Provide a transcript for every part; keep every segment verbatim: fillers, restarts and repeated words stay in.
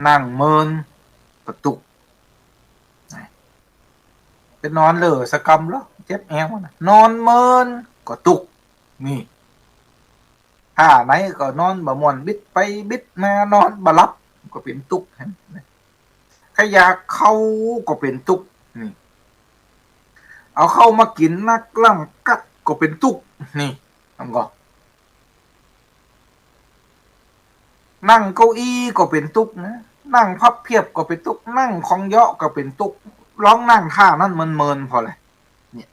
นั่งเมินก็ตุ๊กข์ ไปนอนเหล่อสักกำละ เจ็บแอวนะ นอนเมินก็ตุ๊กข์ นี่ ท่าไหนก็นอนบ่ม่วน บิดไปบิดมา นอนบ่หลับ ก็เป๋นตุ๊กข์ ใค่อยากเข้าก็เป๋นตุ๊กข์ นี่ เอาเข้ามากิ๋นนักล้ำกัดก็เป๋นตุ๊กข์ นี่ มันก็ นั่งเก้าอี้ก็เป๋นตุ๊กข์นะ นั่งพับเพียบก็เป๋นตุ๊กข์ นั่งคองเยาะก็เป๋นตุ๊กข์ ลองนั่งท่านั้นเมินๆ ผ่อแหละ เนี่ย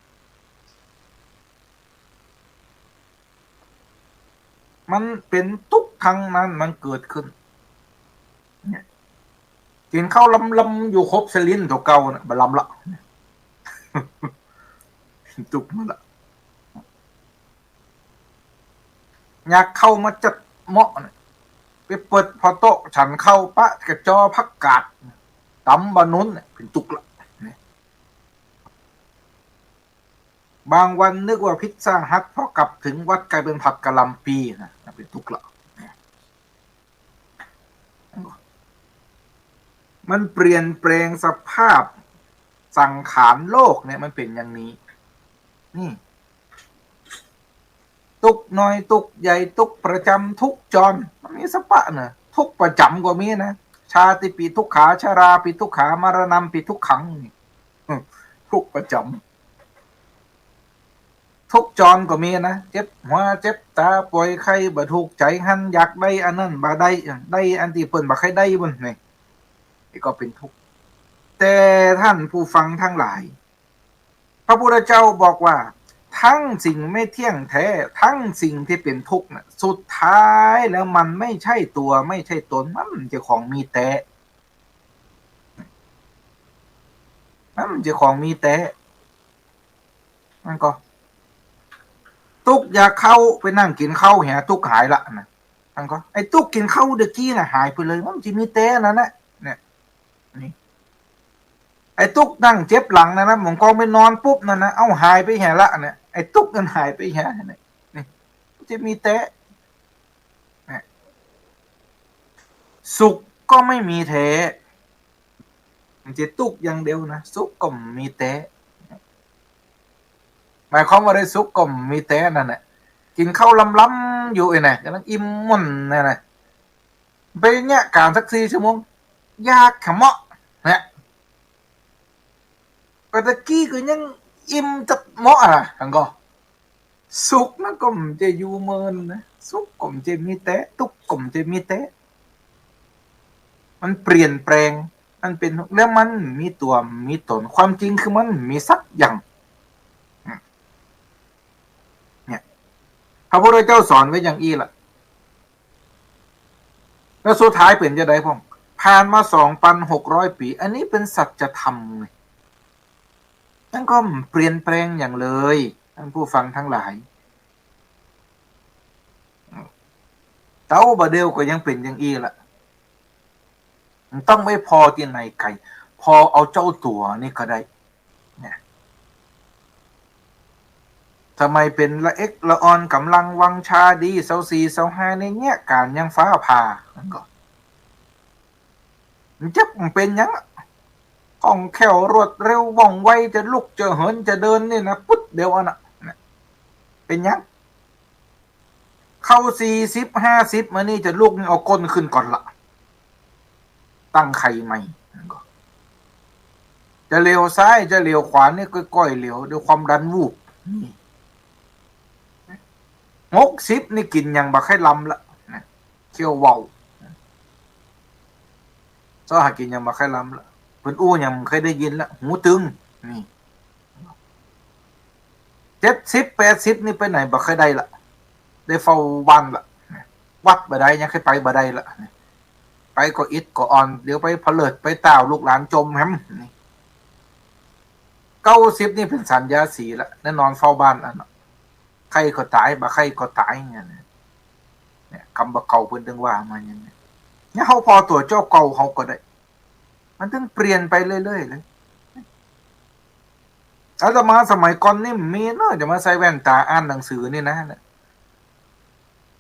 มันเป๋นตุ๊กข์ตังนั้น มันเกิดขึ้น เนี่ย กิ๋นข้าวลำๆ อยู่ครบสลิ้นตั๋วเก่าน่ะ บ่ลำละ ตุ๊กข์มันละ อยากเข้ามาจัดเมาะเนี่ย ไปเปิดผ่อโต๊ะฉันข้าวปะกับจอผักกาด ต๋ำบ่หนุนเนี่ย เป๋นตุ๊กข์ละ เนี่ย บางวันนึกว่าพิซซ่าฮัท พอกลับเถิงวัดก๋ายเป๋นผัดกะหล่ำปีนะ เป๋นตุ๊กข์ละ มันเปลี่ยนแปลงสภาพสังขารโลกเนี่ย มันเป๋นอย่างนี้ นี่ ตุ๊กข์น้อย ตุ๊กข์ใหญ่ ตุ๊กข์ประจ๋ำ ทุกข์จร มันมีสะปะเน่อ ทุกข์ประจ๋ำก็มีนะ ชาติปีทุกขา ชราปีทุกขา มรณัมปีทุกขัง นี่ อืม ทุกข์ประจ๋ำ ทุกข์จรก็มีนะ เจ็บหัว เจ็บต๋า ป่วยไข้ บ่ถูกใจ๋หั้น อยากได้อันนั้นบ่ได้ ได้อันตี้เปิ้นบ่ใค่ได้บุ้น นี่ นี่ก็เป๋นตุ๊กข์ แต่ท่านผู้ฟังตังหลาย พระพุทธเจ้าบอกว่า ตังสิ่งไม่เที่ยงแต๊ ตังสิ่งตี้เป๋นตุ๊กข์น่ะ สุดท้ายแล้วมันไม่ใช่ตั๋ว ไม่ใช่ต๋น มันบ่ใจ้ของมีแต๊ มันบ่ใจ้ของมีแต๊ มันก็ ตุ๊กข์อยากเข้า ไปนั่งกิ๋นข้าวเหีย ตุ๊กข์หายละนะ มันก็ ไอ้ตุ๊กข์กิ๋นข้าวเดี๋ยวกี้น่ะ หายไปเลย มันบ่ใจ้มีแต๊นั่นแหละ เนี่ย นี่ ไอ้ตุ๊กข์นั่งเจ็บหลังนั่นนะ บางกองไปนอนปุ๊บนั่นนะ เอ้า หายไปเหียละเนี่ย ไอ้ตุ๊กข์นั้นหายไปเหียเนี่ย นี่ มันบ่ใจ้มีแต๊ เนี่ย สุขก็ไม่มีแต๊ มันบ่ใจ้ตุ๊กข์อย่างเดียวนะ สุขก็บ่มีแต๊ หมายความว่าได้สุขก็บ่มีแต๊นั่นแหละ กิ๋นข้าวลำๆ อยู่ไอ้น่ะ ก่ำลังอิ่มม่วนนั่นน่ะ ไปเยียะก๋านสักสี่ชั่วโมง อยากขะเมาะ เนี่ย ก็ตะกี้ก็ยังอิ่มจัดเมาะอ่ะ หันก่อ สุขนั้นก็บ่ใจ้อยู่เมินนะ สุขก็บ่ใจ้มีแต๊ ตุ๊กข์ก็บ่ใจ้มีแต๊ มันเปลี่ยนแปลง มันเป๋น แล้วมันบ่มีตั๋ว บ่มีต๋น ความจริงคือมันบ่มีสักอย่าง เนี่ย พระพุทธเจ้าสอนไว้อย่างอี้ละ แล้วสุดท้ายเป๋นจาใดพ่อง ผ่านมาสองปันหกร้อยปี๋ อันนี้เป๋นสัจธรรมไง มันก็บ่เปลี่ยนแปลงอย่างเลย ท่านผู้ฟังตังหลาย เต๊าบ่าเดี่ยวก็ยังเป๋นอย่างอี้ละ มันต้องไปผ่อตี้ไหนไกล ผ่อเอาเจ้าตั๋วนี่ก็ได้ เนี่ย ทำไมเป๋นละเอ็กละอ่อน ก๋ำลังวังชาดี ซาวสี่ซาวห้า ในเยียะก๋านยังฟ้าผ่า มันก็ มันเจ็บมันเป๋นหยังอะ คล่องแคล่วรวดเร็วว่องไว จะลุกจะเหินจะเดินนี่นะ ปุ๊ดเดียวอันน่ะ เนี่ย เป๋นหยัง เข้าสี่สิบห้าสิบมานี่ จะลุกนี่เอาก้นขึ้นก่อนละ ตั้งไข่ใหม่ จะเหลียวซ้ายจะเหลียวขวานี่ก้อยๆ เหลียว เดี๋ยวความดันวูบ นี่ หกสิบนี่กิ๋นหยังบ่ใค่ลำละ นะ เคี้ยวเว้า เซาะหากิ๋นหยังบ่ใค่ลำละ เปิ้นอู้หยังบ่ใค่ได้ยินละ หูตึง นี่ เจ็ดสิบแปดสิบนี่ไปไหนบ่ใค่ได้ละ ได้เฝ้าบ้านละ วัดบ่ได้ ยังใค่ไปบ่ได้ละ ไปก็อิดก็อ่อน เดี๋ยวไปเผลิดไปต้าว ลูกหลานจมแหม นี่ เก้าสิบนี่เป๋นสัญญาสีละ ได้นอนเฝ้าบ้านอันน่ะ ใค่ก็ต๋าย บ่ใค่ก็ต๋ายเนี่ยนะ เนี่ย กำบ่าเก่าเปิ้นตึงว่ามาอย่างนี้ เนี่ย เฮาผ่อตั๋วเจ้าเก่าเฮาก็ได้ มันตึงเปลี่ยนไปเรื่อยๆ เลย อาตมาสมัยก่อนนี่บ่มีเนาะ จะมาใส่แว่นต๋าอ่านหนังสือนี่นะ เนี่ย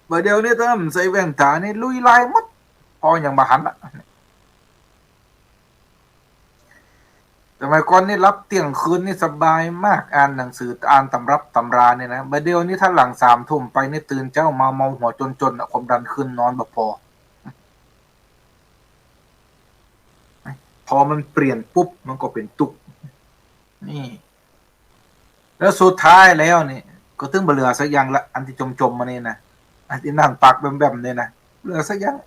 บ่าเดี่ยวนี้ถ้าบ่ใส่แว่นต๋านี่ลุยลายหมด ผ่อหยังบ่หันละ สมัยก่อนนี่หลับเตี้ยงคืนนี่สบายมาก อ่านหนังสือ อ่านตำรับตำราเนี่ยนะ บ่าเดี่ยวนี้ถ้าหลังสามทุ่มไปนี่ตื่นเจ๊ามาเมาหัวจนๆ อะ ความดันขึ้น นอนบ่ปอ พอมันเปลี่ยนปุ๊บมันก็เป๋นตุ๊กข์ นี่ แล้วสุดท้ายแล้วนี่ ก็ตึงบ่เหลือสักอย่างละ อันตี้จมๆ มานี่นะ อันตี้นั่งปากแบ้มๆ นี่นะ บ่เหลือสักอย่าง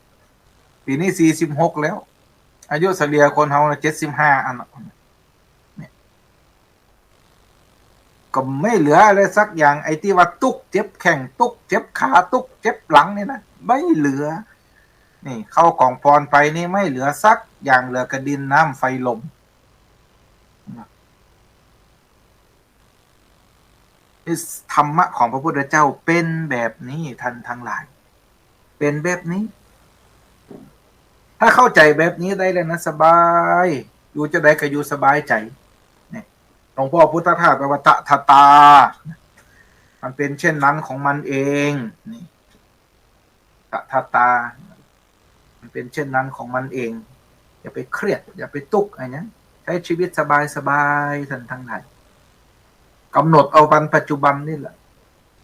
ปี๋นี้สี่สิบหกแล้ว อายุเฉลี่ยคนเฮานะ เจ็ดสิบห้า อันน่ะ เนี่ย ก็ไม่เหลืออะไรสักอย่าง ไอ้ตี้ว่าตุ๊กข์เจ็บแข้ง ตุ๊กข์เจ็บขา ตุ๊กข์เจ็บหลังนี่นะ ไม่เหลือ นี่ เข้ากองพรไปนี่ไม่เหลือสักอย่าง เหลือก็ดินน้ำไฟลม นี่ธรรมะของพระพุทธเจ้าเป๋นแบบนี้ ท่านทั้งหลาย เป๋นแบบนี้ ถ้าเข้าใจ๋แบบนี้ได้แล้วนะ สบาย อยู่จะใดก็อยู่สบายใจ๋ เนี่ย หลวงพ่อพุทธทาสแป๋ว่าตถาตา มันเป๋นเช่นนั้นของมันเอง นี่ ตถาตา มันเป๋นเช่นนั้นของมันเอง อย่าไปเครียด อย่าไปตุ๊กข์อะไรนะ ใช้ชีวิตสบายๆ ท่านทั้งหลาย กำหนดเอาวันปัจจุบันนี่แหละ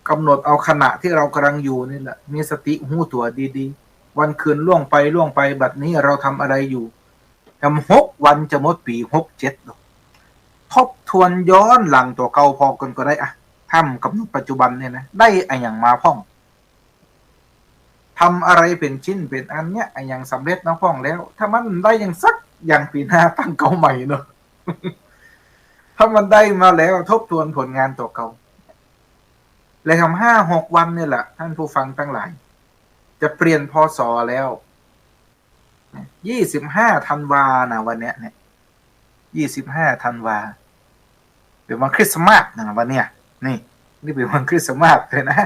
กำหนดเอาขณะที่เรากำลังอยู่นี่แหละ มีสติฮู้ตั๋วดีๆ วันคืนล่วงไปล่วงไป บัดนี้เราทำอะไรอยู่ แหมหกวันจะหมดปี๋หกเจ็ดดอก ทบทวนย้อนหลังตั๋วเก่าผ่องก่อนก็ได้อะ ถ้ากำหนดปัจจุบันเนี่ยนะ ได้อะหยังมาพ่อง ทำอะไรเป๋นชิ้นเป๋นอันเนี่ย อะหยังสำเร็จมาพ่องแล้ว ถ้ามันได้หยังสักอย่างปี๋หน้าตั้งเก่าใหม่เนาะ ถ้ามันได้มาแล้วทบทวนผลงานตั๋วเก่า และแหมห้าหกวันเนี่ยแหละ ท่านผู้ฟังทั้งหลาย จะเปลี่ยน พ.ศ. แล้ว ยี่สิบห้า ธันวานะ วันเนี้ยเนี่ย ยี่สิบห้า ธันวา เป๋นวันคริสต์มาสนะวันเนี้ย นี่ นี่เป๋นวันคริสต์มาสเลยนะ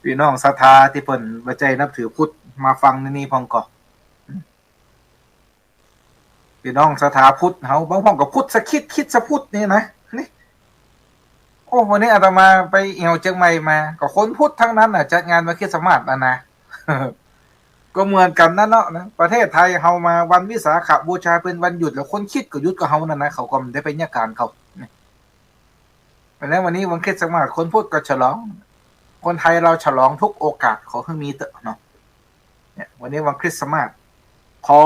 ปี้น้องศรัทธาตี้เปิ้นบ่ใจ้นับถือพุทธมาฟังในนี้พ่องก่อ ปี้น้องศรัทธาพุทธเฮา บางพ่องก็พุทธสะคริสต์ คริสต์สะพุทธนี่นะ นี่ โอ้ วันนี้อาตมาไปเอี่ยวเจียงใหม่มา ก็คนพุทธทั้งนั้นน่ะ จัดงานวันคริสต์มาสน่ะนะ ก็เหมือนกั๋นนั่นเนาะนะ ประเทศไทยเฮามาวันวิสาขบูชาเป๋นวันหยุด แล้วคนคริสต์ก็หยุดกับเฮานั่นนะ เขาก็บ่ได้ไปเยียะก๋านเขา แล้ววันนี้วันคริสต์มาส คนพุทธก็ฉลอง คนไทยเราฉลองทุกโอกาส ขอหื้อมีเต๊อะเนาะ เนี่ย วันนี้วันคริสต์มาส ขอ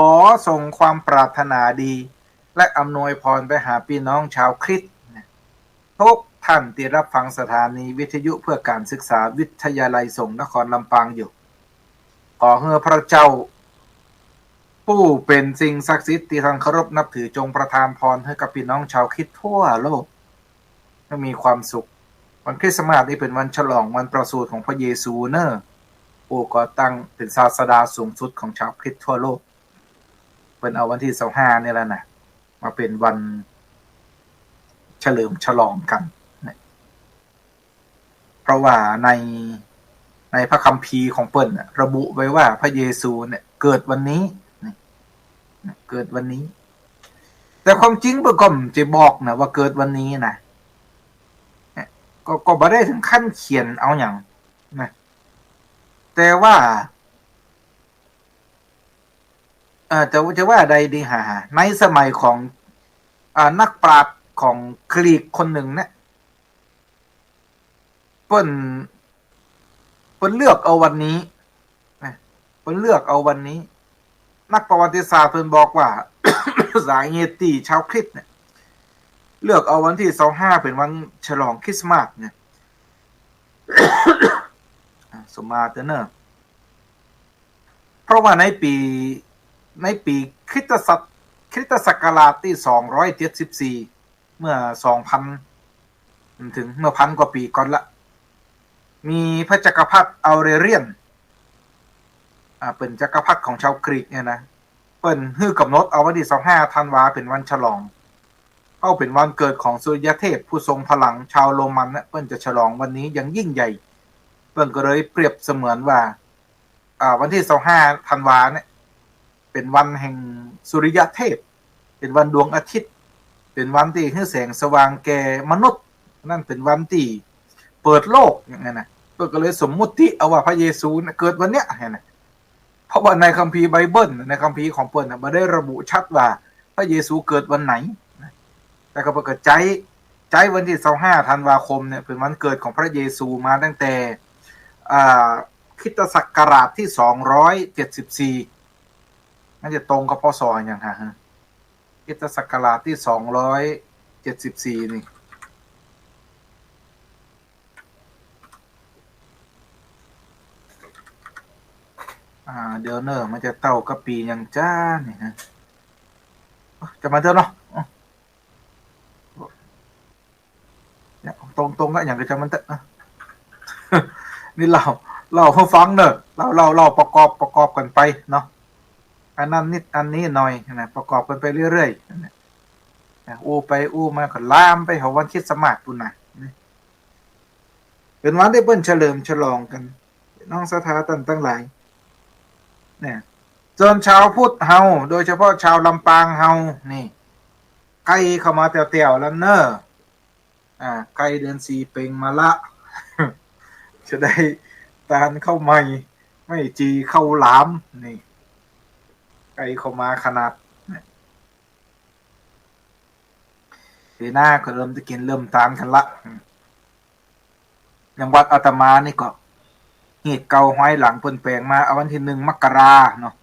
ส่งความปรารถนาดี และอำนวยพรไปหาปี้น้องชาวคริสต์นะ ทุกท่านตี้รับฟังสถานีวิทยุเพื่อการศึกษาวิทยาลัยสงฆ์นครลำปางอยู่ ขอหื้อพระเจ้า ผู้เป๋นสิ่งศักดิ์สิทธิ์ตี้ท่านเคารพนับถือ จงประทานพรหื้อกับปี้น้องชาวคริสต์ทั่วโลก ให้มีความสุข วันคริสต์มาสนี่เป๋นวันฉลองวันประสูติของพระเยซูเน่อ ผู้ก่อตั้ง เป๋นศาสดาสูงสุดของชาวคริสต์ทั่วโลก เปิ้นเอาวันตี้ซาวห้านี่แหละนะ มาเป๋นวันเฉลิมฉลองกั๋นนะ เพราะว่าใน ในพระคัมภีร์ของเปิ้นน่ะ ระบุไว้ว่าพระเยซูเนี่ยเกิดวันนี้ นี่ เกิดวันนี้ แต่ความจริงเปิ้นก็บ่ได้บอกนะว่าเกิดวันนี้นะ ก็ ก็บ่ได้ถึงขั้นเขียนเอาหยังนะ แต่ว่า เอ่อ แต่ว่าจะว่าใดดีหา ในสมัยของ อ่า นักปราชญ์ของกรีกคนนึ่งเนี่ย เปิ้น เปิ้นเลือกเอาวันนี้นะ เปิ้นเลือกเอาวันนี้ นักประวัติศาสตร์เปิ้นบอกว่า สาเหตุตี้ชาวคริสต์เนี่ย เลือกเอาวันตี้ซาวห้าเป๋นวันฉลองคริสต์มาสเนี่ย อ่า สมมาเตอร์เนอร์ เพราะว่าในปี๋ ในปี๋คริสตศัก- คริสตศักราชตี้สองร้อยเจ็ดสิบสี่ เมื่อสองพัน ถึงเมื่อพันกว่าปี๋ก่อนละ มีพระจักรพรรดิออเรเลียน อ่า เป๋นจักรพรรดิของชาวกรีกเนี่ยนะ เปิ้นหื้อกำหนดเอาวันตี้ซาวห้าธันวาเป๋นวันฉลอง เพราะเป๋นวันเกิดของสุริยเทพผู้ทรงพลัง ชาวโรมันนะ เปิ้นจะฉลองวันนี้อย่างยิ่งใหญ่ เปิ้นก็เลยเปรียบเสมือนว่า อ่า วันตี้ซาวห้าธันวาเนี่ย เป๋นวันแห่งสุริยเทพ เป๋นวันดวงอาทิตย์ เป๋นวันตี้หื้อแสงสว่างแก่มนุษย์ นั่นเป๋นวันตี้เปิดโลกอย่างนั้นนะ เปิ้นก็เลยสมมุติเอาว่าพระเยซูเนี่ยเกิดวันเนี้ยนะ เพราะว่าในคัมภีร์ไบเบิล ในคัมภีร์ของเปิ้นน่ะ บ่ได้ระบุชัดว่าพระเยซูเกิดวันไหนนะ แ แต่ก็เปิ้นก็ใจ๊ ใจ๊วันตี้ซาวห้าธันวาคมเนี่ยเป๋นวันเกิดของพระเยซูมาตั้งแต่ อ่า คริสตศักราชตี้สองร้อยเจ็ดสิบสี่ มันจะตรงกับ พ.ศ. อะหยังฮะ คริสตศักราชตี้สองร้อยเจ็ดสิบสี่ นี่ อ่า เดี๋ยวเน่อ มันจะเต้ากับปี๋หยังจ๊ะนี่ฮะ จะมาเถอะเนาะ เนี่ย ตรงๆ ก็อะหยังก็จะมันเถอะนะ นี่เล่า เล่าหื้อฟังเน่อ เล่า เล่า เล่าประกอบ ประกอบกั๋นไปเนาะ อันนั้นนิดอันนี้หน่อยนะ ประกอบกั๋นไปเรื่อยๆ นะ อู้ไปอู้มาก็ลามไปหาวันคริสต์มาสปู้นนะ นี่ เป๋นวันตี้เปิ้นเฉลิมฉลองกั๋น น้องศรัทธาต้านตังหลาย เนี่ย ส่วนจาวพุทธเฮา โดยเฉพาะจาวลำปางเฮา นี่ ใก้เข้ามาแต๊วๆ แล้วเน่อ อ่า ใก้เดือนสี่เป็งมาละ จะได้ตานข้าวใหม่ ไม้จี่ข้าวหลาม นี่ ใก้เข้ามาขนาด เนี่ย ปี๋หน้าก็เริ่มจะกิ๋นเริ่มตานกั๋นละ อย่างวัดอาตมานี่ก็ ฮีตเก่าฮอยหลังเปิ้นแป๋งมา เอาวันตี้หนึ่งมกราเนาะ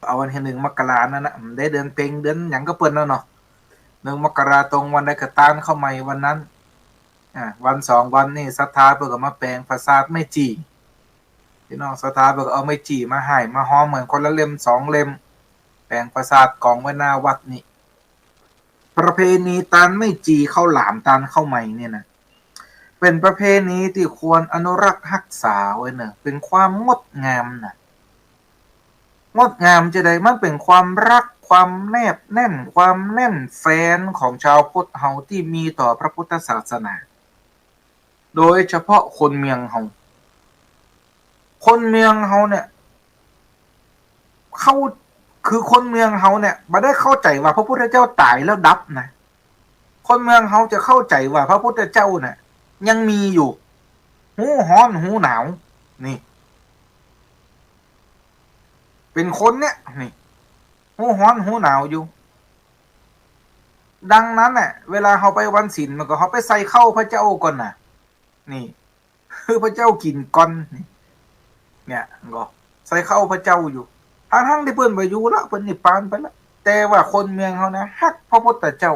เอาวันตี้หนึ่งมกรานั่นนะ ได้เดือนเป็งเดือนหยังก็เปิ้นแล้วเนาะ หนึ่งมกราตรงวันใดก็ตานข้าวใหม่วันนั้น อ่า วันสองวันนี่ศรัทธาเปิ้นก็มาแป๋งปราสาทไม้จี่ พี่น้องศรัทธาเปิ้นก็เอาไม้จี่มาห้อยมาฮ้อมกั๋นคนละเล่มสองเล่ม แป๋งปราสาทก๋องไว้หน้าวัดนี่ ประเพณีตานไม้จี่ข้าวหลามตานข้าวใหม่เนี่ยนะ เป๋นประเพณีตี้ควรอนุรักษ์ฮักษาไว้เน่อ เป๋นความงดงามนะ งดงามจะใด มันเป๋นความฮัก ความแนบแน่น ความแน่นแฟ้นของจาวพุทธเฮาตี้มีต่อพระพุทธศาสนา โดยเฉพาะคนเมืองเฮา คนเมืองเฮาเนี่ย เข้า คือคนเมืองเฮาเนี่ย บ่ได้เข้าใจ๋ว่าพระพุทธเจ้าต๋ายแล้วดับนะ คนเมืองเฮาจะเข้าใจ๋ว่าพระพุทธเจ้าน่ะ ยังมีอยู่ ฮู้ฮ้อนฮู้หนาว นี่ เป๋นคนเนี่ย นี่ ฮู้ฮ้อนฮู้หนาวอยู่ ดังนั้นน่ะ เวลาเฮาไปวันศีล มันก็เฮาไปใส่ข้าวพระเจ้าก่อนน่ะ นี่ หื้อพระเจ้ากิ๋นก่อน นี่ เนี่ย ก็ใส่ข้าวพระเจ้าอยู่ ทั้งๆ ตี้เปิ้นบ่อยู่ละ เปิ้นนิพพานไปละ แต่ว่าคนเมืองเฮานะ ฮักพระพุทธเจ้า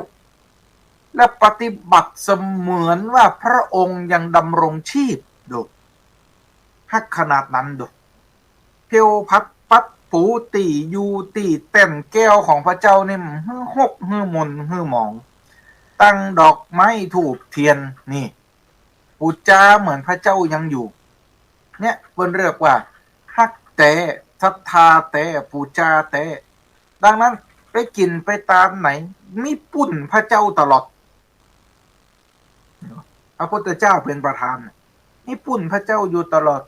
และปฏิบัติเสมือนว่าพระองค์ยังดำรงชีพ ดู ฮักขนาดนั้น ดู เตียวผัด ปัดปูตี้อยู่ตี้แต้นแก้วของพระเจ้านี่ หื้อฮก หื้อหม่น หื้อหมอง ตั้งดอกไม้ธูปเตียน นี่ ปู๋จาเหมือนพระเจ้ายังอยู่ เนี่ย เปิ้นเรียกว่าฮักแต๊ ศรัทธาแต๊ ปู๋จาแต๊ ดังนั้นไปกิ๋นไปตานไหน มีปุ้นพระเจ้าตลอด พระพุทธเจ้าเป๋นประธาน มีปุ้นพระเจ้าอยู่ตลอด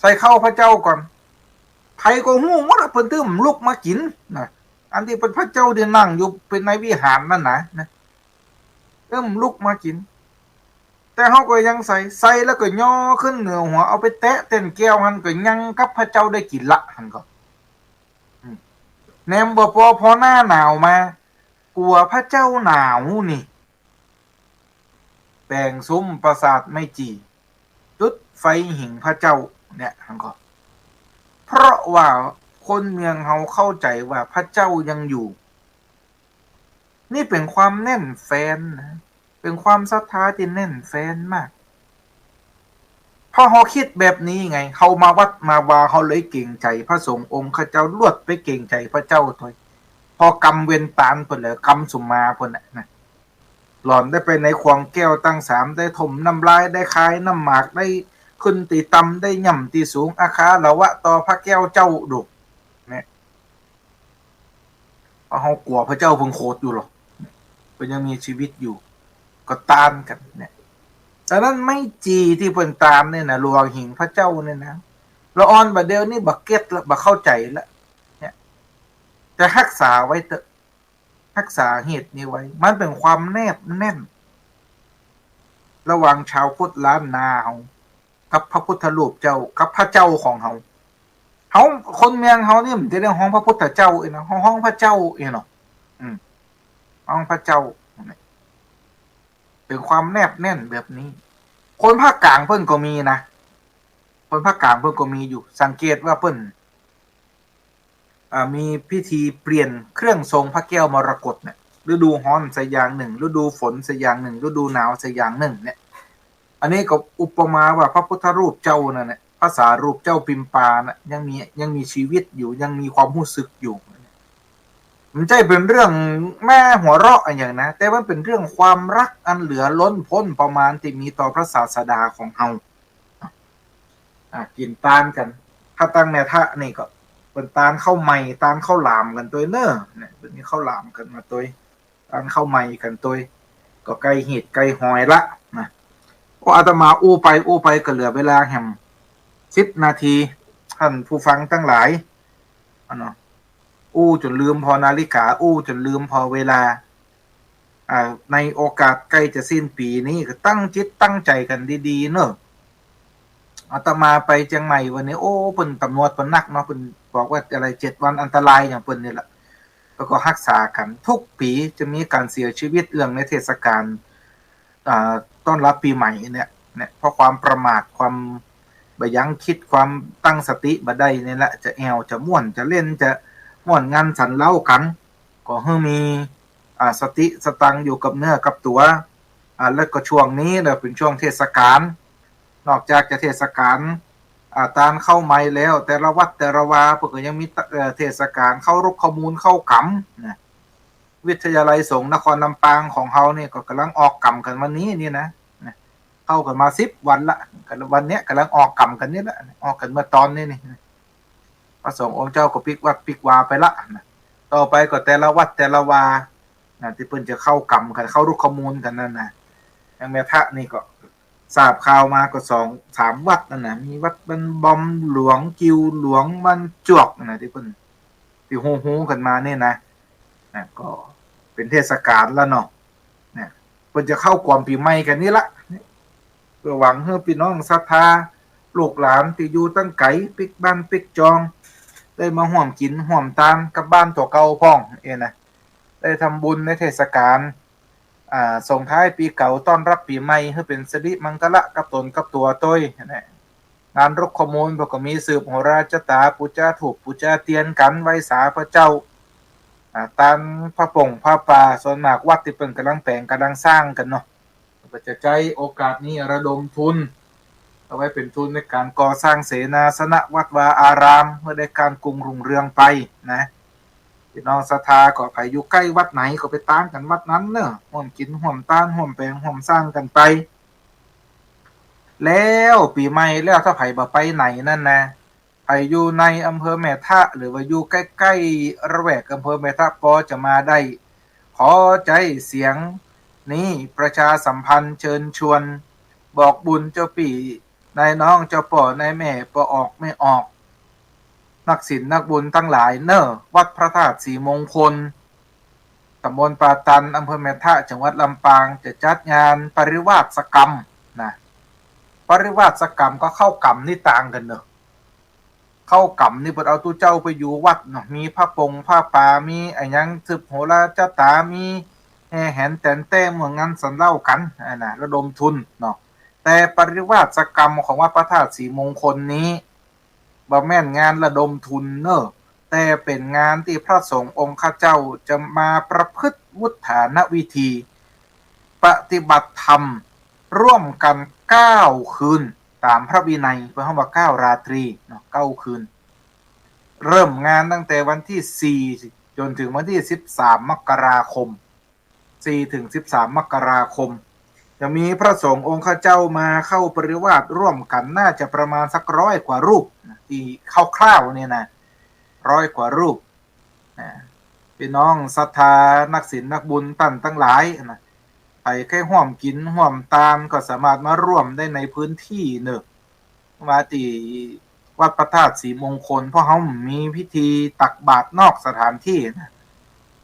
ใส่ข้าวพระเจ้าก่อน ใผก็ฮู้หมดอะ เปิ้นตึงลุกมากิ๋นนะ อันตี้เป๋นพระเจ้าตี้นั่งอยู่เป๋นในวิหารนั่นนะ นะ เปิ้นลุกมากิ๋น แต่เฮาก็ยังใส่ ใส่แล้วก็ย่อขึ้นเหนือหัว เอาไปแตะแต้นแก้วหั้นก็ยังกับพระเจ้าได้กิ๋นละ หั้นก็ อืม แหนมบ่ปอ พอหน้าหนาวมา กั๋วพระเจ้าหนาวนี่ แป๋งสุมปราสาทไม้จี่ จุดไฟหิ้งพระเจ้า เนี่ย หั้นก็ เพราะว่าคนเมืองเฮาเข้าใจ๋ว่าพระเจ้ายังอยู่ นี่เป๋นความแน่นแฟ้นนะ เป๋นความศรัทธาตี้แน่นแฟ้นมาก เพราะเฮาคิดแบบนี้ไง เฮามาวัดมาวา เฮาเลยเกรงใจ๋พระสงฆ์องค์ข้าเจ้า ลวดไปเกรงใจ๋พระเจ้าตวย พอกำเวรตานเปิ้นแล้ว กำสุมมาเปิ้นน่ะนะ หล่อนได้ไปในขวงแก้วตั้งสาม ได้ถมน้ำลาย ได้คายน้ำหมาก ได้ขึ้นตี้ต่ำ ได้ย่ำตี้สูง อาคารวะต่อพระแก้วเจ้า ดู เนี่ย เพราะเฮากั๋วพระเจ้าเพิ่งโขดอยู่หรอก เปิ้นยังมีชีวิตอยู่ ก็ตานกั๋นเนี่ย ดังนั้นไม้จี่ตี้เปิ้นตานเนี่ยนะ หลวงหิ้งพระเจ้าเนี่ยนะ ละอ่อนบ่าเดี่ยวนี้บ่เก็ตละ บ่เข้าใจ๋ละ เนี่ย แต่ฮักษาไว้เต๊อะ ฮักษาเหตุนี้ไว้ มันเป๋นความแนบแน่น ระหว่างจาวพุทธล้านนาเฮา กับพระพุทธรูปเจ้า กับพระเจ้าของเฮา เฮา คนเมืองเฮานี่มันจะได้ฮ้องพระพุทธเจ้าเองนะ ฮ้อง ฮ้องพระเจ้าเองเนาะ อืม ของพระเจ้า เถิงความแนบแน่นแบบนี้ คนภาคกลางเปิ้นก็มีนะ คนภาคกลางเปิ้นก็มีอยู่ สังเกตว่าเปิ้น อ่า มีพิธีเปลี่ยนเครื่องทรงพระแก้วมรกตเนี่ย ฤดูฮ้อนสะอย่างนึ่ง ฤดูฝนสะอย่างนึ่ง ฤดูหนาวสะอย่างนึ่งเนี่ย อันนี้ก็อุปมาว่าพระพุทธรูปเจ้านั่นแหละ พระสารูปเจ้าปิมปาน่ะ ยังมี ยังมีชีวิตอยู่ ยังมีความฮู้สึกอยู่ มันใจ้เป๋นเรื่องแม่หัวเราะอะหยังนะ แต่มันเป๋นเรื่องความฮักอันเหลือล้นป๊นประมาณตี้มีต่อพระศาสดาของเฮา อ่า กิ๋นตานกั๋น ถ้าตังแม่ทะนี่ก็เป๋นตานข้าวใหม่ ตานข้าวหลามกั๋นตวยเน่อ เนี่ย เป๋นมีข้าวหลามกั๋นมาตวย ตานข้าวใหม่กั๋นตวย ก็ใก้หีดใก้หอยละนะ ก็อาตมาอู้ไปอู้ไปก็เหลือเวลาแหมสิบนาที ท่านผู้ฟังตังหลาย อะเนาะ อู้จ๋นลืมผ่อนาฬิกา อู้จ๋นลืมผ่อเวลา อ่า ในโอกาสใก้จะสิ้นปี๋นี้ก็ตั้งจิตตั้งใจ๋กั๋นดีๆ เน่อ อาตมาไปเจียงใหม่วันนี้ โอ้ เปิ้นตำรวจเปิ้นนักเนาะ เปิ้นบอกว่าอะไร เจ็ดวันอันตรายอย่างเปิ้นนี่แหละ แล้วก็ฮักษากั๋น ทุกปี๋จะมีก๋านเสียชีวิตเอื้องในเทศกาล อ่า ต้อนรับปี๋ใหม่เนี่ย เนี่ย เพราะความประมาท ความบ่ยั้งคิด ความตั้งสติบ่ได้นี่แหละ จะแอ่ว จะม่วน จะเล่น จะม่วนงันสันเล้ากั๋น ก็หื้อมี อ่า สติสตังค์อยู่กับเนื้อกับตั๋ว อ่า แล้วก็ช่วงนี้เนี่ยเป๋นช่วงเทศกาล นอกจากจะเทศกาล อ่า ตานข้าวใหม่แล้ว แต่ละวัดแต่ละวาเปิ้นก็ยังมี เอ่อ เทศกาลเข้ารุกขมูลเข้ากรรมนะ วิทยาลัยสงฆ์นครลำปางของเฮานี่ก็ก่ำลังออกกรรมกั๋นวันนี้นี่นะ นะ เข้ากั๋นมาสิบวันละ วันเนี้ยก่ำลังออกกรรมกั๋นนี่ละ ออกกั๋นเมื่อตอนนี้นี่ พระสงฆ์องค์เจ้าก็ปิ๊กวัดปิ๊กวาไปละนะ ต่อไปก็แต่ละวัดแต่ละวานะ ตี้เปิ้นจะเข้ากรรมกั๋น เข้ารุกขมูลกั๋นนั่นนะ อย่างแม่ทะนี่ก็ ทราบข่าวมาก็สองสามวัดนั่นนะ มีวัดบ้านบอมหลวง กิ่วหลวง บ้านจวกนะ ตี้เปิ้น ตี้ฮู้ๆ กั๋นมานี่นะ นะ ก็เป๋นเทศกาลละเนาะ นะ เปิ้นจะเข้ากรมปี๋ใหม่กั๋นนี่ละ เปื้อหวังหื้อปี้น้องศรัทธา ลูกหลานตี้อยู่ตังไก๋ ปิ๊กบ้านปิ๊กจอง ได้มาฮ่วมกิ๋นฮ่วมตานกับบ้านตั๋วเก่าพ่อง เอ้นะ ได้ทำบุญในเทศกาล อ่า ส่งท้ายปี๋เก่า ต้อนรับปี๋ใหม่ หื้อเป๋นสิริมังคละกับต๋นกับตั๋วตวยนะ งานรุกขมูลเปิ้นก็มีสืบโหราชะต๋า ปู๋จาธูป ปู๋จาเตียนกั๋น ไหว้สาพระเจ้า อ่า ตานผ้าป่งผ้าป่า ส่วนมากวัดตี้เปิ้นก่ำลังแป๋งก่ำลังสร้างกั๋นเนาะ ก็จะใจ๊โอกาสนี้ระดมทุน เอาไว้เป๋นทุนในก๋านก่อสร้างเสนาสนะวัดวาอาราม หื้อได้ก้านกุงรุ่งเรืองไปนะ ปี้น้องศรัทธาก็ใผอยู่ใก้วัดไหนก็ไปตานกั๋นวัดนั้นเน่อ ฮ่วมกิ๋นฮ่วมตาน ฮ่วมแป๋งฮ่วมสร้างกั๋นไป แล้วปี๋ใหม่แล้วถ้าใผบ่ไปไหนนั่นนะ ใผอยู่ในอำเภอแม่ทะ หรือว่าอยู่ใก้ๆ ระแวกอำเภอแม่ทะ ปอจะมาได้ ขอใจ๊เสียงนี้ประชาสัมพันธ์เชิญชวน บอกบุญเจ้าปี้นายน้อง เจ้าป้อนายแม่ ป้อออกแม่ออก นักศีลนักบุญตังหลายเน่อ วัดพระธาตุศรีมงคล ต๋ำบลป่าตัน อำเภอแม่ทะ จังหวัดลำปาง จะจัดงานปริวาสกรรมนะ ปริวาสกรรมก็เข้ากรรมนี่ต่างกั๋นเน่อ เข้ากรรมนี่เปิ้นเอาตุ๊เจ้าไปอยู่วัดเนาะ มีผ้าป่งผ้าป่า มีอะหยังสืบโหราชะต๋า มีแห่แหนแต๋นแต้ ม่วนงันสันเล้ากั๋น อ่า นะ ระดมทุนเนาะ แต่ปริวาสกรรมของวัดพระธาตุศรีมงคลนี้ บ่แม่นงานระดมทุนเน่อ แต่เป๋นงานตี้พระสงฆ์องค์ข้าเจ้าจะมาประพฤติวุฒานะวิธี ปฏิบัติธรรมร่วมกั๋นเก้าคืน ต๋ามพระวินัย เปิ้นฮ้องว่าเก้าราตรีเนาะ เก้าคืน เริ่มงานตั้งแต่วันตี้สี่จ๋นเถิงวันตี้สิบสามมกราคม สี่เถิงสิบสามมกราคม จะมีพระสงฆ์องค์ข้าเจ้ามาเข้าปริวาสร่วมกั๋น น่าจะประมาณสักร้อยกว่ารูปนะ ตี้คร่าวๆ เนี่ยนะ ร้อยกว่ารูปนะ ปี้น้องศรัทธานักศีลนักบุญต้านตังหลายนะ ใผใค่ฮ่วมกิ๋นฮ่วมตานก็สามารถมาฮ่วมได้ในพื้นตี้เน่อ มาตี้วัดพระธาตุศรีมงคล เพราะเฮามีพิธีตักบาตรนอกสถานตี้นะ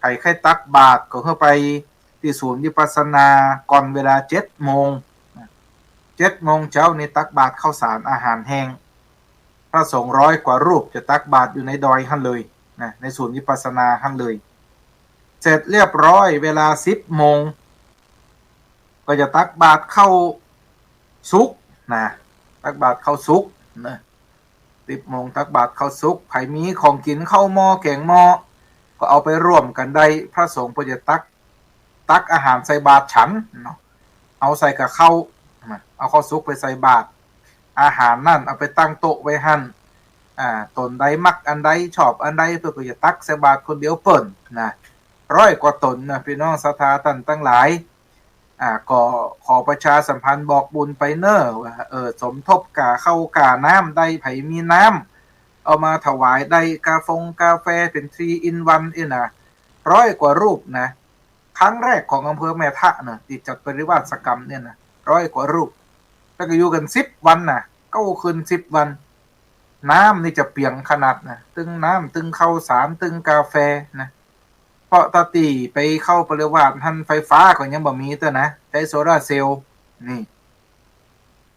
ใผใค่ตักบาตรก็หื้อไปตี้ศูนย์วิปัสสนาก่อนเวลาเจ็ดโมงนะ เจ็ดโมงเจ๊านี่ตักบาตรข้าวสารอาหารแห้ง พระสงฆ์ร้อยกว่ารูปจะตักบาตรอยู่ในดอยหั้นเลยนะ ในศูนย์วิปัสสนาหั้นเลย เสร็จเรียบร้อย เวลาสิบโมง ก็จะตักบาตรข้าวสุกนะ ตักบาตรข้าวสุกนะ สิบโมงตักบาตรข้าวสุก ใผมีของกิ๋นข้าวหม้อแก๋งหม้อ ก็เอาไปร่วมกั๋นได้ พระสงฆ์เปิ้นจะตัก ตักอาหารใส่บาตรฉันเนาะ เอาใส่กับข้าวนะ เอาข้าวสุกไปใส่บาตร อาหารนั้นเอาไปตั้งโต๊ะไว้หั้น อ่า ตนใดมักอันใดชอบอันใด เปิ้นก็จะตักใส่บาตรคนเดียวเปิ้นนะ ร้อยกว่าต๋นนะ ปี้น้องศรัทธาต้านตังหลาย อ่า ก็ขอประชาสัมพันธ์บอกบุญไปเน่อว่า เออ สมทบก้าข้าวก้าน้ำได้ ใผมีน้ำเอามาถวายได้ กาฟงกาแฟเป๋น ทรีอินวัน เอี้ยนะ ร้อยกว่ารูปนะ ครั้งแรกของอำเภอแม่ทะเน่อ ตี้จัดปริวาสกรรมเนี่ยนะ ร้อยกว่ารูป แล้วก็อยู่กั๋นสิบวันนะ เก้าคืนสิบวัน น้ำนี่จะเปียงขนาดนะ ตึงน้ำ ตึงข้าวสาร ตึงกาแฟนะ เพราะตะตี้ไปเข้าปริวาสหั้นไฟฟ้าก็ยังบ่มีเตื้อนะ ใจ๊โซลาร์เซลล์ นี่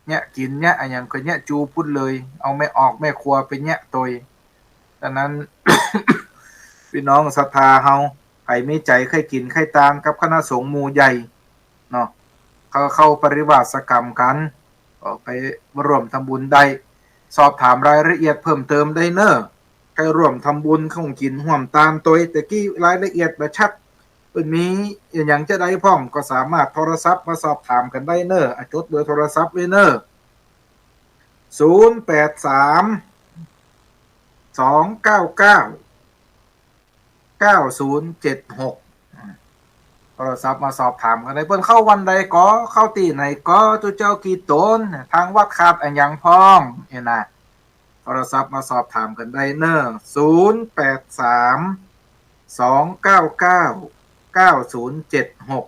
เยียะกิ๋นเยียะอะหยังก็เยียะจูปุ้นเลย เอาแม่ออกแม่ครัวไปเยียะตวย ดังนั้น ปี้น้องศรัทธาเฮา ใผมีใจ๋ใค่กิ๋นใค่ตานกับคณะสงฆ์หมู่ใหญ่เนาะ เขาเข้าปริวาสกรรมกั๋น ก็ไปร่วมทำบุญได้ สอบถามรายละเอียดเพิ่มเติมได้เน่อ ใค่ร่วมทำบุญของกิ๋นร่วมตานตวย แต่กี้รายละเอียดบ่ชัด เปิ้นมีอะหยังจะใดพ่อง ก็สามารถโทรศัพท์มาสอบถามกั๋นได้เน่อ อ่ะ จดเบอร์โทรศัพท์ไว้เน่อ ศูนย์แปดสาม สองเก้าเก้า เก้าศูนย์เจ็ดหก โทรศัพท์มาสอบถามกั๋นได้ เปิ้นเข้าวันใดก่อ เข้าตี้ไหนก่อ ตุ๊เจ้ากี่ต๋น ทางวัดขาดอะหยังพ่อง เอี้ยนะ โทรศัพท์มาสอบถามกั๋นได้เน่อ ศูนย์แปดสาม สองเก้าเก้า เก้าศูนย์เจ็ดหก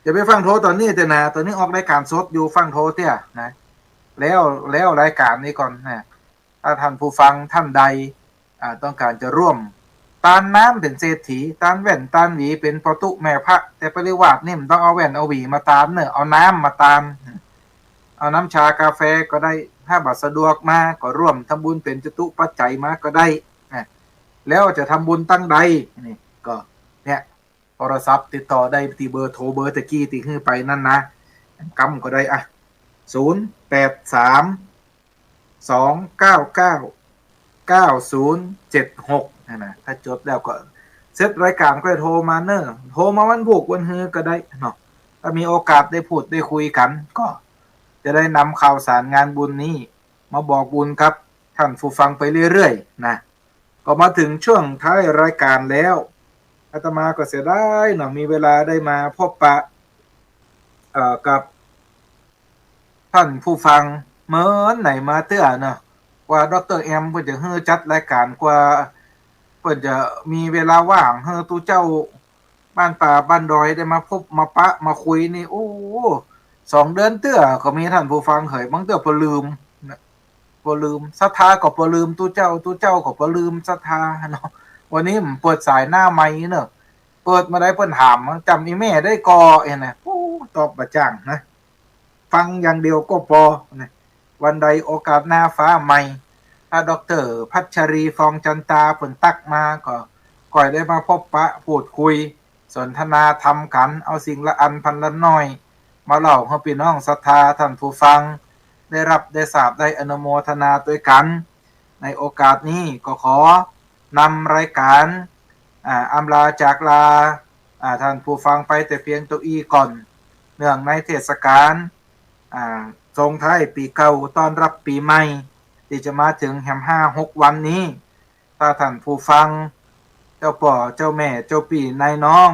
อย่าไปฟั่งโทรต๋อนนี้เตื้อนะ ต๋อนนี้ออกรายก๋านสดอยู่ ฟั่งโทรเตื้อนะ แล้ว แล้วรายก๋านนี้ก่อนนะ ถ้าต้านผู้ฟังต้านใด อ่า ต้องก๋านจะร่วม ตานน้ำเป๋นเศรษฐี ตานแว่นตานหวีเป๋นป้อตุ๊แม่พระ แต่ปริวาสนี่บ่ต้องเอาแว่นเอาหวีมาตานเน่อ เอาน้ำมาตาน เอาน้ำชากาแฟก็ได้ ถ้าบ่สะดวกมาก็ร่วมทำบุญเป๋นจตุปัจจัยมาก็ได้นะ แล้วจะทำบุญตังใดนี่ก็ เนี่ย โทรศัพท์ติดต่อได้ตี้เบอร์โทร เบอร์ตะกี้ตี้หื้อไปนั้นนะ กำก็ได้ อ่ะ ศูนย์แปดสาม สองเก้าเก้า เก้าศูนย์เจ็ดหก นะ ถ้าจดแล้วก็เสร็จรายก๋านก็โทรมาเน่อ โทรมาวันพูกวันฮือก็ได้เนาะ ถ้ามีโอกาสได้พูดได้คุยกั๋น ก็จะได้นำข่าวสารงานบุญนี้มาบอกบุญกับต้านผู้ฟังไปเรื่อยๆ นะ ก็มาเถิงช่วงท้ายรายก๋านแล้ว อาตมาก็เสียดายเนาะ มีเวลาได้มาพบปะ เอ่อ กับต้านผู้ฟัง เมินไหนมาเตื้อเนาะ ว่าด็อกเตอร์แอมเปิ้นจะหื้อจัดรายก๋าน กว่าเปิ้นจะมีเวลาว่างหื้อตุ๊เจ้าบ้านป่าบ้านดอยได้มาพบมาปะมาคุยนี่ โอ้ สองเดือนเตื้อก็มีต้านผู้ฟังเหย บางเตื้อปอลืมนะ ปอลืม ศรัทธาก็ปอลืมตุ๊เจ้า ตุ๊เจ้าก็ปอลืมศรัทธาเนาะ วันนี้ผมเปิดสายหน้าไมค์เนาะ เปิดมาได้เปิ้นถาม จ๋ำอี่แม่ได้ก่อ เอี้ยนะ โอ้ ตอบบ่จ้างนะ ฟังอย่างเดียวก็ปอนะ วันใดโอกาสหน้าฟ้าใหม่ ถ้าด็อกเตอร์พัชรี ฟองจันตา เปิ้นตั๊กมาก็ ก็ได้มาพบปะพูดคุย สนทนาธรรมกั๋น เอาสิ่งละอันพันละน้อย มาเล่าหื้อปี้น้องศรัทธาต้านผู้ฟัง ได้ฮับได้ทราบได้อนุโมทนาตวยกั๋น ในโอกาสนี้ก็ขอนำรายก๋าน อ่า อำลาจากลา อ่า ต้านผู้ฟังไปแต่เพียงเต้าอี้ก่อน เนื่องในเทศกาล อ่า ส่งท้ายปี๋เก่าต้อนฮับปี๋ใหม่ ตี้จะมาเถิงแหมห้าหกวันนี้ ถ้าต้านผู้ฟัง เจ้าป้อเจ้าแม่เจ้าปี้นายน้อง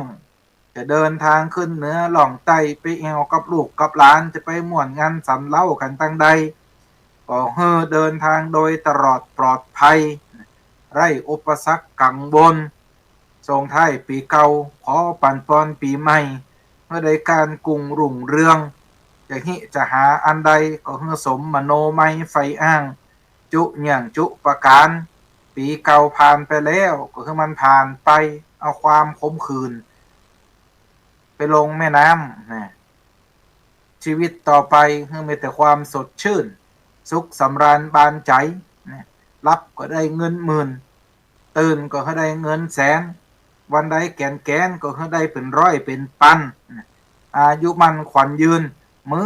จะเดินตางขึ้นเหนือล่องใต้ไปแอ่วกับลูกกับหลาน จะไปม่วนงานสังเหล้ากั๋นตังใด ก็หื้อเดินตางโดยตลอดปลอดภัย ไร้อุปสรรคกังวล ส่งท้ายปี๋เก่า ขอปั๋นปอนปี๋ใหม่ หื้อได้ก้านกุ่งรุ่งเรือง จะฮิจะหาอันใดก็หื้อสมมโนมัยใฝ่อ้าง จุอย่างจุประก๋าน ปี๋เก่าผ่านไปแล้วก็หื้อมันผ่านไป เอาความขมขื่นไปลงแม่น้ำนะ ชีวิตต่อไปหื้อมีแต่ความสดชื่น สุขสำราญบานใจ๋นะ หลับก็ได้เงินหมื่น ตื่นก็หื้อได้เงินแสน วันใดแก๋นแก๋นก็หื้อได้เป๋นร้อยเป๋นปัน อายุมั่นขวัญยืน มื้อ